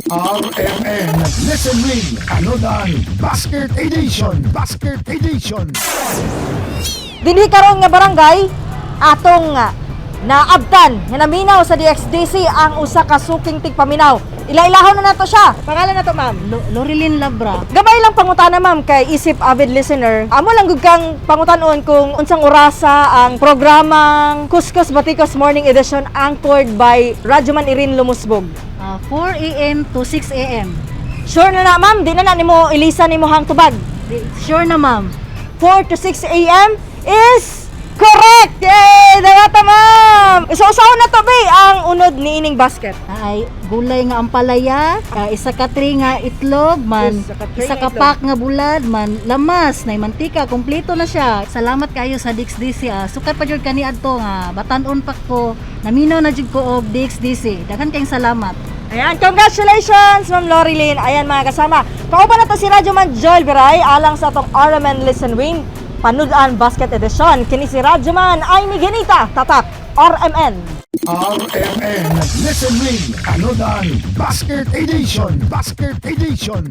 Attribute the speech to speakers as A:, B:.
A: RMN Listen Win Panudan Basket Edition. Basket Edition.
B: Dinhi karon nga barangay atong naabtan nga naminaw sa DXDC ang usa ka suking tigpaminaw. Ila-ilahon na nato siya. Pangalan nato, ma'am?
C: Lorilyn Labra.
B: Gamay lang pangutana, ma'am, kay isip avid listener. Amo lang gud kang pangutanon kung unsang orasa ang programang Kuskus Batikos Morning Edition anchored by Radyoman Irene Lumusbog.
C: 4 a.m. to 6 a.m.
B: Sure na na, ma'am, di na na nimo ilisa nimo hang tubag.
C: Sure na, ma'am.
B: 4 to 6 a.m. is correct! Yay! Dawata, ma'am! Isaw-saw na to, be, ang unod ni ining basket.
C: Ay gulay nga ampalaya, isa ka tray nga itlog man,
B: Isa ka tray
C: isa
B: nga
C: ka
B: itlog.
C: pack nga bulad man, lamas na mantika, kompleto na siya. Salamat kayo sa DXDC. Sukat pa jud kani adto nga batan-on pa ko. Naminaw na jud ko og DXDC. Daghan kayong salamat.
B: Ayan, congratulations, Ma'am Lorilyn. Ayan, mga kasama. Kauban na to si Radyoman Joel Viray alang sa atong RMN Listen Win Panudan Basket Edition. Kini si Radyoman Amy Genita, Tatak, RMN.
A: RMN Listen Win Panudan Basket Edition. Basket Edition.